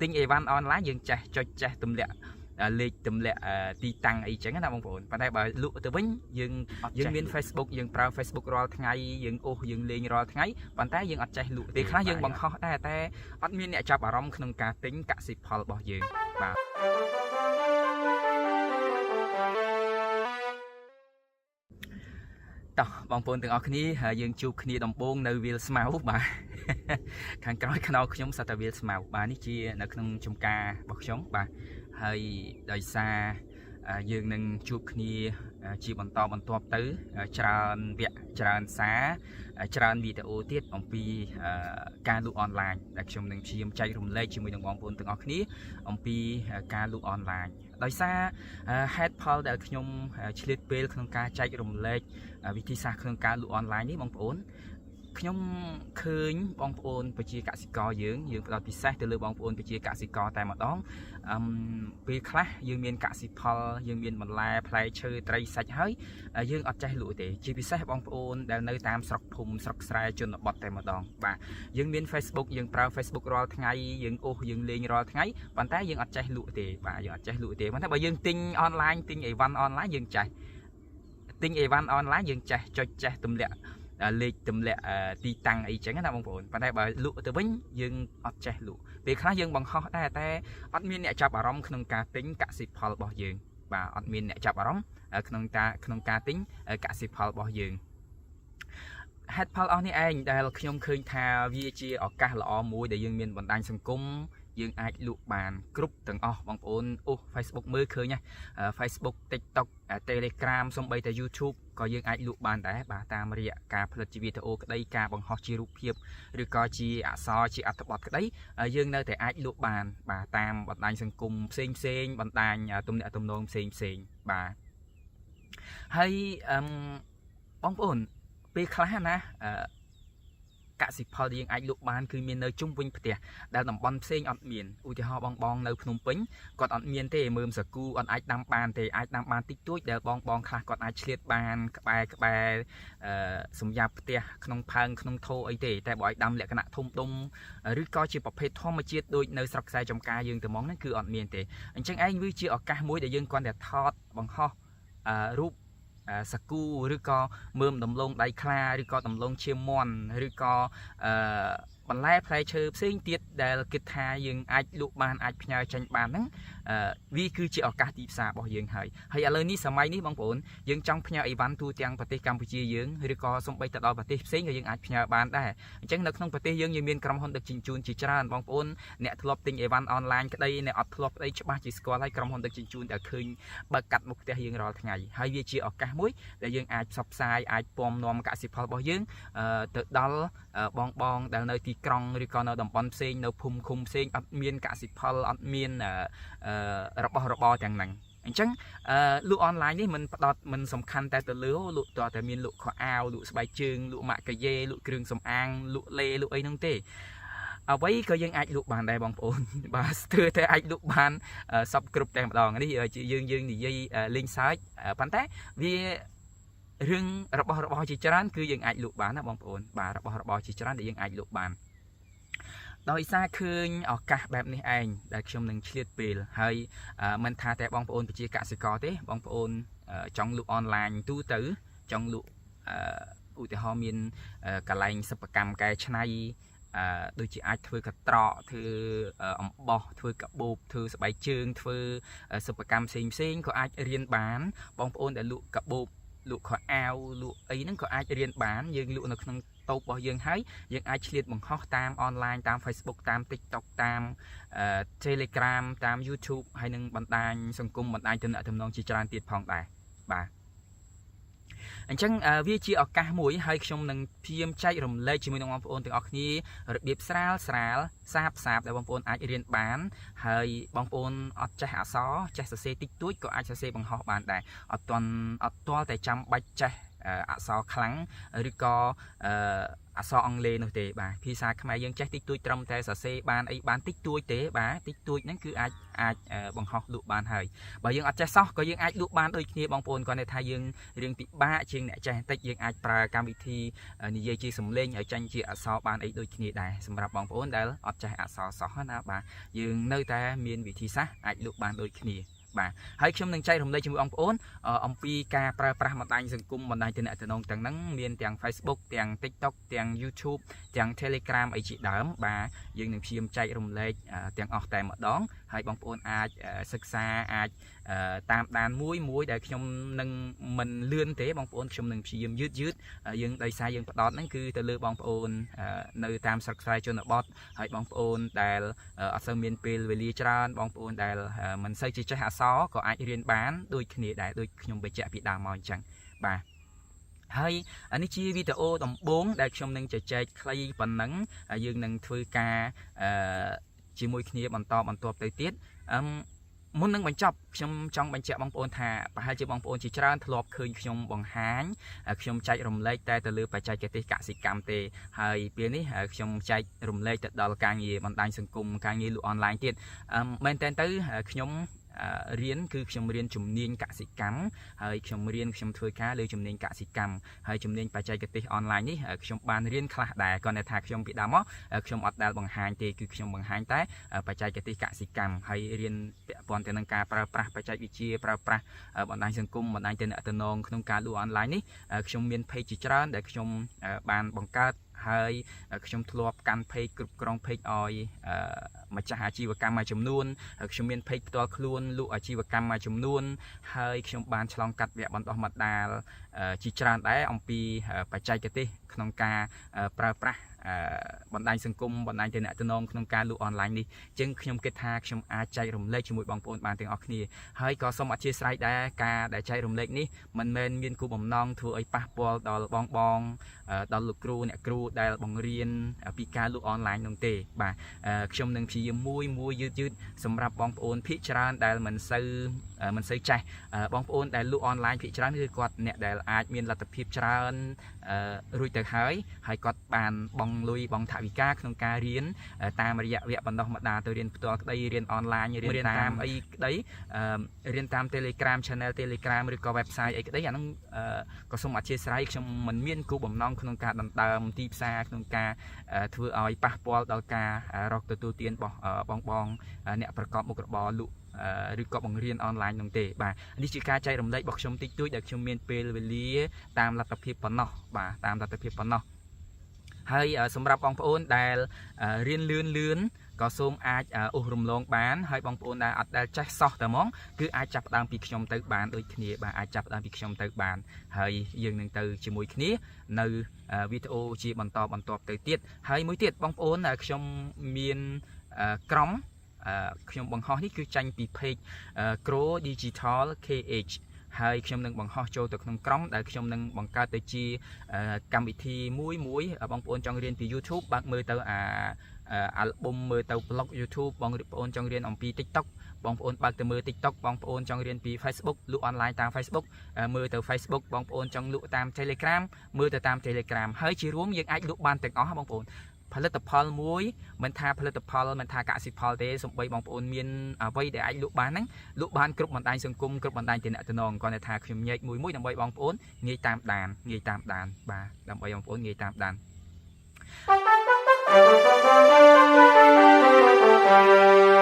ទិញអីវ៉ាន់អនឡាញយើងចេះចុចចេះទម្លាក់លេខទម្លាក់ទីតាំងអីចឹងណាបងប្អូនប៉ុន្តែបើលក់ទៅវិញយើងយើងមាន Facebook យើងប្រើ Facebook រាល់ថ្ងៃយើងអូសយើងលេងរាល់ថ្ងៃប៉ុន្តែយើងអត់ចេះលក់ពេលខ្លះយើងបង្ហោះដែរតែអត់មានអ្នកចាប់អារម្មណ៍ក្នុងការទិញកសិផលរបស់យើងបាទតោះបងប្អូនទាំងអស់គ្នាយើងជួបគ្នាដំបូងនៅវាលស្មៅបាទខាងក្រោយខ្នងខ្ញុំសត្វតែវាលស្មៅបាទនេះជានៅក្នុងចំការរបស់ខ្ញុំបាទហើយដោយសារយើងនឹងជួបគ្នាជាបន្តបន្ទាប់ទៅច្រើនវគ្គច្រើនសារច្រើនវីដេអូទៀតអំពីការលក់អនឡាញដែលខ្ញុំនឹងព្យាយាមចែករំលែកជាមួយនឹងបងប្អូនទាំងអស់គ្នាអំពីការលក់អនឡាញដោយសារហេតុផលដែលខ្ញុំឆ្លៀតពេលក្នុងការចែករំលែកវិធីសាស្ត្រក្នុងការលក់អនឡាញនេះបងប្អូនខ្ញុំឃើញបងប្អូនប្រជាកសិករយើងផ្ដោតពិសេសទៅលើបងប្អូនប្រជាកសិករតែម្ដងអឺពេលខ្លះយើងមានកសិផលយើងមានបន្លែផ្លែឈើត្រីសាច់ហើយយើងអត់ចេះលក់ទេជាពិសេសបងប្អូនដែលនៅតាមស្រុកភូមិស្រុកស្រែជនបទតែម្ដងបាទយើងមាន Facebook យើងប្រើ Facebook រាល់ថ្ងៃយើងអូសយើងលេងរាល់ថ្ងៃប៉ុន្តែយើងអត់ចេះលក់ទេបាទយើងអត់ចេះលក់ទេប៉ុន្តែបើយើងទិញអនឡាញទិញអីវ៉ាន់អនឡាញយើងចេះទិញអីវ៉ាន់អនឡាញយើងចេះចុចចេះទម្លាក់លេខទម្លាក់ទីតាំងអីចឹងណាបងប្អូនប៉ុន្តែបើលក់ទៅវិញយើងអត់ចេះលក់ពេលខ្លះយើងបង្ហោះដែរតែអត់មានអ្នកចាប់អារម្មណ៍ក្នុងការទិញកសិផលរបស់យើងបាទអត់មានអ្នកចាប់អារម្មណ៍ក្នុងការទិញកសិផលរបស់យើងហេតុផលអស់នេះឯងដែលខ្ញុំឃើញថាវាជាឱកាសល្អមួយដែលយើងមានបណ្ដាញសង្គមយើងអាចលក់បានគ្រប់ទាំងអស់បងប្អូនអូ Facebook មើលឃើញណា Facebook TikTok Telegram សូម្បីតែ YouTube ក៏យើងអាចលក់បានដែរបាទតាមរយៈការផលិតជាវីដេអូក្តីការបង្ហោះជារូបភាពឬក៏ជាអក្សរជាអត្ថបទក្តីយើងនៅតែអាចលក់បានបាទតាមបណ្ដាញសង្គមផ្សេងផ្សេងបណ្ដាញទំនាក់ទំនងផ្សេងផ្សេងបាទហើយអឺបងប្អូនពេលខ្លះណាអឺកសិផលដែលយើងអាចលក់បានគឺមាននៅជុំវិញផ្ទះដែលតំបន់ផ្សេងអត់មានឧទាហរណ៍បងបងនៅភ្នំពេញគាត់អត់មានទេមើមសាគូអត់អាចដាំបានទេអាចដាំបានតិចតួចដែលបងបងខ្លះគាត់អាចឆ្លៀតបានក្បែរក្បែរអឺសម្រាប់ផ្ទះក្នុងផើងក្នុងថោអីទេតែបើឲ្យដាំលក្ខណៈធំដុំឬក៏ជាប្រភេទធម្មជាតិដូចនៅស្រុកខ្សែចំការយើងទៅហ្មងហ្នឹងគឺអត់មានទេអញ្ចឹងឯងវាជាឱកាសមួយដែលយើងគ្រាន់តែថតបង្ហោះរូបសាគូឬក៏មើមដំឡូងដៃខ្លាឬក៏ដំឡូងឈាមមន់ឬក៏អឺបន្លែផ្លែឈើផ្សេងទៀតដែលគិតថាយើងអាចលក់បានអាចផ្ញើចេញបានហ្នឹងវាគឺជាឱកាសទីផ្សាររបស់យើងហើយហើយឥឡូវនេះសម័យនេះបងប្អូនយើងចង់ផ្ញើអីវ៉ាន់ទូទាំងប្រទេសកម្ពុជាយើងឬក៏សូម្បីទៅដល់ប្រទេសផ្សេងក៏យើងអាចផ្ញើបានដែរអញ្ចឹងនៅក្នុងប្រទេសយើងយើងមានក្រុមហ៊ុនដឹកជញ្ជូនជាច្រើនបងប្អូនអ្នកធ្លាប់ទិញអីវ៉ាន់អនឡាញក្តីអ្នកអត់ធ្លាប់ក្តីច្បាស់ជាស្គាល់ហើយក្រុមហ៊ុនដឹកជញ្ជូនដែលឃើញបើកកាត់មុខផ្ទះយើងរាល់ថ្ងៃហើយវាជាឱកាសមួយដែលយើងអាចផ្សព្វផ្សាយអាចពំនាំកសិផលរបស់យើងទៅដល់បងបងដែលនៅទីក្រុងឬក៏នៅតំបន់ផ្សេងនៅភូមិឃុំផ្សេងអត់មានកសិផលអត់មានរបស់របរទាំងហ្នឹងអញ្ចឹងលក់អនឡាញនេះមិនផ្ដោតមិនសំខាន់តែទៅលើលក់តើតែមានលក់ខោអាវលក់ស្បែកជើងលក់ម៉ាក់កាយេលក់គ្រឿងសម្អាងលក់លេលក់អីហ្នឹងទេអ្វីក៏យើងអាចលក់បានដែរបងប្អូនបាទស្ទើរតែអាចលក់បានសពគ្រប់តែម្ដងនេះយើងយើងនិយាយលេងសើចប៉ុន្តែវារឿងរបស់របរជាច្រើនគឺយើងអាចលក់បានណាបងប្អូនបាទរបស់របរជាច្រើនដែលយើងអាចលក់បានដោយសារឃើញឱកាសបែបនេះឯងដែលខ្ញុំនឹងឆ្លៀតពេលហើយមិនថាតែបងប្អូនប្រជាកសិករទេបងប្អូនចង់លក់អនឡាញទូទៅចង់លក់ឧទាហរណ៍មានកន្លែងសិប្បកម្មកែច្នៃដូចជាអាចធ្វើកត្រកធ្វើអំបោះធ្វើកាបូបធ្វើស្បែកជើងធ្វើសិប្បកម្មផ្សេងផ្សេងក៏អាចរៀនបានបងប្អូនដែលលក់កាបូបលក់ខោអាវលក់អីហ្នឹងក៏អាចរៀនបានយើងលក់នៅក្នុងតូបរបស់យើងហើយយើងអាចឆ្លៀតបង្ហោះតាមអនឡាញតាម Facebook តាម TikTok តាម Telegram តាម YouTube ហើយនឹងបណ្ដាញសង្គមបណ្ដាញទំនាក់ទំនងជាច្រើនទៀតផងដែរបាទអញ្ចឹងវាជាឱកាសមួយហើយខ្ញុំនឹងព្យាយាមចែករំលែកជាមួយនឹងបងប្អូនទាំងអស់គ្នារបៀបស្រាលស្រាលសាបសាបដែលបងប្អូនអាចរៀនបានហើយបងប្អូនអត់ចេះអក្សរចេះសរសេរតិចតួចក៏អាចសរសេរបង្ហោះបានដែរអត់ទាន់អត់ទាល់តែចាំបាច់ចេះ អក្សរខ្លាំងឬក៏អក្សរអង់គ្លេសនោះទេបាទភាសាខ្មែរយើងចេះតិចតួចត្រឹមតែសរសេរបានអីបានតិចតួចទេបាទតិចតួចហ្នឹងគឺអាចអាចបង្ហោះលក់បានហើយបើយើងអត់ចេះសោះក៏យើងអាចលក់បានដូចគ្នាបងប្អូនគាត់ថាយើងរៀងពិបាកជាងអ្នកចេះបន្តិចយើងអាចប្រើកម្មវិធីនិយាយជាសំឡេងឲ្យចាញ់ជាអក្សរបានអីដូចគ្នាដែរសម្រាប់បងប្អូនដែលអត់ចេះអក្សរសោះណាបាទយើងនៅតែមានវិធីសាស្ត្រអាចលក់បានដូចគ្នាបាទហើយខ្ញុំនឹងចែករំលែកជាមួយបងប្អូនអំពីការប្រើប្រាស់បណ្ដាញសង្គមបណ្ដាញទំនាក់ទំនងទាំងហ្នឹងមានទាំង Facebook ទាំង TikTok ទាំង YouTube ទាំង Telegram អីជាដើមបាទយើងនឹងព្យាយាមចែករំលែកទាំងអស់តែម្ដងហើយបងប្អូនអាចសិក្សាអាចតាមដានមួយមួយដែលខ្ញុំនឹងមិនលឿនទេបងប្អូនខ្ញុំនឹងព្យាយាមយឺតយឺតយើងដោយសារយើងផ្ដោតហ្នឹងគឺទៅលើបងប្អូននៅតាមស្រុកស្រែជនបទហើយបងប្អូនដែលអត់សូវមានពេលវេលាច្រើនបងប្អូនដែលមិនសូវជាចេះអក្សរក៏អាចរៀនបានដូចគ្នាដែរដូចខ្ញុំបញ្ជាក់ពីដើមមកអញ្ចឹងបាទហើយនេះជាវីដេអូដំបូងដែលខ្ញុំនឹងជជែកខ្លីប៉ុណ្ណឹងយើងនឹងធ្វើការអឺជាមួយគ្នាបន្តបន្ទាប់ទៅទៀតអឹមមុននឹងបញ្ចប់ខ្ញុំចង់បញ្ជាក់បងប្អូនថាប្រហែលជាបងប្អូនជាច្រើនធ្លាប់ឃើញខ្ញុំបង្ហាញខ្ញុំចែករំលែកតែទៅលើបច្ចេកទេសកសិកម្មទេហើយពេលនេះខ្ញុំចែករំលែកទៅដល់ការងារបណ្ដាញសង្គមការងារលក់អនឡាញទៀតមែនតើទៅខ្ញុំរៀនគឺខ្ញុំរៀនជំនាញកសិកម្មហើយខ្ញុំរៀនខ្ញុំធ្វើការលើជំនាញកសិកម្មហើយជំនាញបច្ចេកទេសអនឡាញនេះខ្ញុំបានរៀនខ្លះដែរគ្រាន់តែថាខ្ញុំពីដើមមកខ្ញុំអត់ដែលបង្ហាញទេគឺខ្ញុំបង្ហាញតែបច្ចេកទេសកសិកម្មហើយរៀនពាក់ព័ន្ធទៅនឹងការប្រើប្រាស់បច្ចេកវិទ្យាប្រើប្រាស់បណ្ដាញសង្គមបណ្ដាញទំនាក់ទំនងក្នុងការលក់អនឡាញនេះខ្ញុំមាន page ជាច្រើនដែលខ្ញុំបានបង្កើតហើយខ្ញុំធ្លាប់កាន់ page គ្រប់គ្រង page ឲ្យម្ចាស់អាជីវកម្មមួយចំនួនខ្ញុំមាន page ផ្ទាល់ខ្លួនលក់អាជីវកម្មមួយចំនួនហើយខ្ញុំបានឆ្លងកាត់វគ្គបណ្ដុះបណ្ដាលជាច្រើនដែរអំពីបច្ចេកទេសក្នុងការប្រើប្រាស់បណ្ដាញសង្គមបណ្ដាញទំនាក់ទំនងក្នុងការលក់អនឡាញនេះអញ្ចឹងខ្ញុំគិតថាខ្ញុំអាចចែករំលែកជាមួយបងប្អូនបានទាំងអស់គ្នាហើយក៏សូមអធ្យាស្រ័យដែរការដែលចែករំលែកនេះមិនមែនមានគោលបំណងធ្វើឲ្យប៉ះពាល់ដល់បងបងដល់លោកគ្រូអ្នកគ្រូដែលបង្រៀនពីការលក់អនឡាញនោះទេបាទខ្ញុំនឹងព្យាយាមមួយមួយយឺតយឺតសម្រាប់បងប្អូនភាគច្រើនដែលមិនសូវចេះបងប្អូនដែលលក់អនឡាញភាគច្រើនគឺគាត់អ្នកដែលអាចមានលទ្ធភាពច្រើនរួចទៅហើយហើយគាត់បានបង់លុយបង់ថវិកាក្នុងការរៀនតាមរយៈវគ្គបណ្ដុះបណ្ដាលទៅរៀនផ្ទាល់ក្តីរៀនអនឡាញរៀនតាមអីក្តីរៀនតាម Telegram Channel Telegram ឬក៏ website អីក្តីអាហ្នឹងក៏សូមអធ្យាស្រ័យខ្ញុំមិនមានគោលបំណងក្នុងការដណ្ដើមទីផ្សារក្នុងការធ្វើឲ្យប៉ះពាល់ដល់ការរកទទួលទានរបស់បងបងអ្នកប្រកបមុខរបរលក់ឬក៏បង្រៀនអនឡាញនោះទេបាទនេះជាការចែករំលែករបស់ខ្ញុំតិចតួចដែលខ្ញុំមានពេលវេលាតាមលទ្ធភាពប៉ុណ្ណោះបាទតាមលទ្ធភាពប៉ុណ្ណោះហើយសម្រាប់បងប្អូនដែលរៀនលឿនលឿនក៏សូមអាចអូសរំលងបានហើយបងប្អូនដែលអត់ដែលចេះសោះតែហ្មងគឺអាចចាប់ផ្ដើមពីខ្ញុំទៅបានដូចគ្នាបាទអាចចាប់ផ្ដើមពីខ្ញុំទៅបានហើយយើងនឹងទៅជាមួយគ្នានៅវីដេអូជាបន្តបន្ទាប់ទៅទៀតហើយមួយទៀតបងប្អូនខ្ញុំមានក្រុមខ្ញុំបង្ហោះនេះគឺចាញ់ពី page Grow Digital KH ហើយខ្ញុំនឹងបង្ហោះចូលទៅក្នុងក្រុមដែលខ្ញុំនឹងបង្កើតទៅជាកម្មវិធីមួយមួយបងប្អូនចង់រៀនពី YouTube បើកមើលទៅអាអាល់ប៊ុមមើលទៅ blog YouTube បងប្អូនចង់រៀនអំពី TikTok បងប្អូនបើកទៅមើល TikTok បងប្អូនចង់រៀនពី Facebook លក់អនឡាញតាម Facebook មើលទៅ Facebook បងប្អូនចង់លក់តាម Telegram មើលទៅតាម Telegram ហើយជារួមយើងអាចលក់បានទាំងអស់បងប្អូនផលិតផលមួយមិនថាផលិតផលមិនថាកសិផលទេសំបីបងប្អូនមានអ្វីដែលអាចលក់បានហ្នឹងលក់បានគ្រប់បណ្ដាញសង្គមគ្រប់បណ្ដាញទំនាក់ទំនងគាត់ថាខ្ញុំញែកមួយមួយដើម្បីបងប្អូនងាយតាមដានងាយតាមដានបាទដើម្បីបងប្អូនងាយតាមដាន។